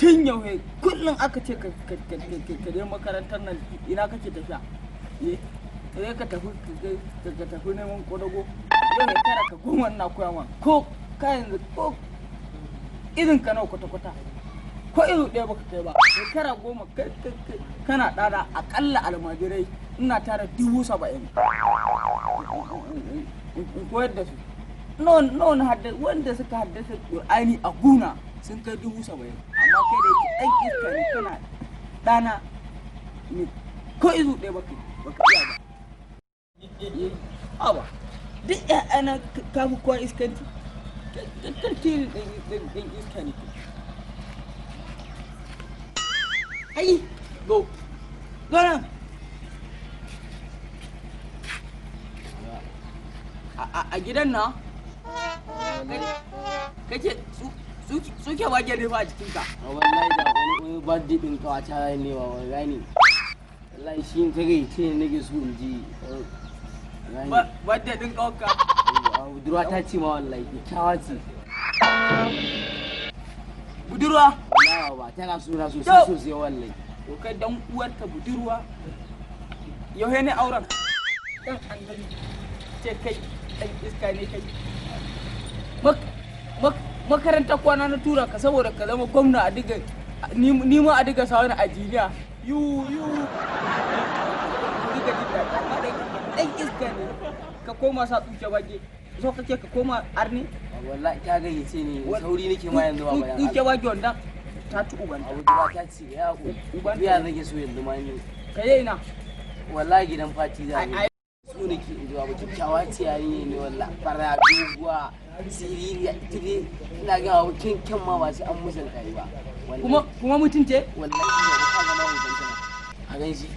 Tun yau he kullum aka ce ka je makarantar nan, ina kake tafiya? Eh, sai ka tafi ka tafi neman kodago. Yau shekara ka 10 ina koya ma, ko ka yanzu ko irin ka nawa kwata-kwata, ko irin ɗaya baka kai ba. Shekara 10 kana ɗara akalla almajirai ina tara 70,000 in koyar da su. Nawa na hadda wanda suka haddasa Qur'ani a guna sun kai 70,000, amma kai da yake ɗan iska ne, kana ɗana ne, ko izu ɗaya baka iya ba. Haba, duk ƴaƴana ka fi kowa iskanci. Tantirin ɗan iska ne kai. Ai go go nan a gidan na kake tsuke wage ne fa a jikinka. Wallahi da wani birthday din kawata ne wa gani. Wallahi shi ta gayyace ni nake so in ji. Birthday din kawarka? Budurwa ta ce ma, wallahi kyakkyawa ce. Budurwa? Wallahi ba tana so na sosai sosai wallahi. To kai dan uwarka budurwa, yau ne auren? Dan annabi ce kai dan iska ne kai. Makarantar kwana na tura ka saboda ka zama gwamna, a diga ni ma a diga sa wani a jiniya yu yu diga jin daɗi, amma da dan iska ne ka koma sa tsuke bage, so kake ka koma arni. Wallahi ta gayyace ni, sauri nake ma yanzu ba bayan. Tsuke bage wanda ta ci uban. Budurwa ta ce ya ku Uban. Biya nake so yanzu ma ni. Ka yi ina? Wallahi gidan fati za ni. Ai. So nake in ji ba kyakkyawa ce yarinya ne wallahi, fara, doguwa, siririya, ita dai ina ga wa kyan ma ba sai an musanta yi ba. Wallahi. Kuma mutum ce? Wallahi ina da ka ga ma hoton ta a gan shi,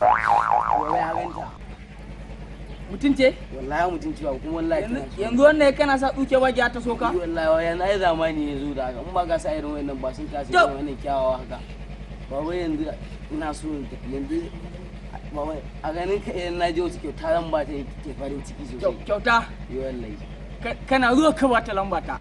wallahi a ganta. Mutum ce? Wallahi mutum ce ba kuma wallahi yanzu tana so. Yanzu wannan kana sa tsuke bage ta soka? Ni wallahi wa yanzu ai zamani ya zo da haka, in ba ka sa irin wannan ba sun kasa To. irin wannan kyawawa haka ba. Wai yanzu ina so in tafi yanzu ba wai a ganin ka, idan na je wata kyauta zan ba ta ke farin ciki sosai. Kyauta? Yi wallahi. Kana zuwa ka bata lamba ta.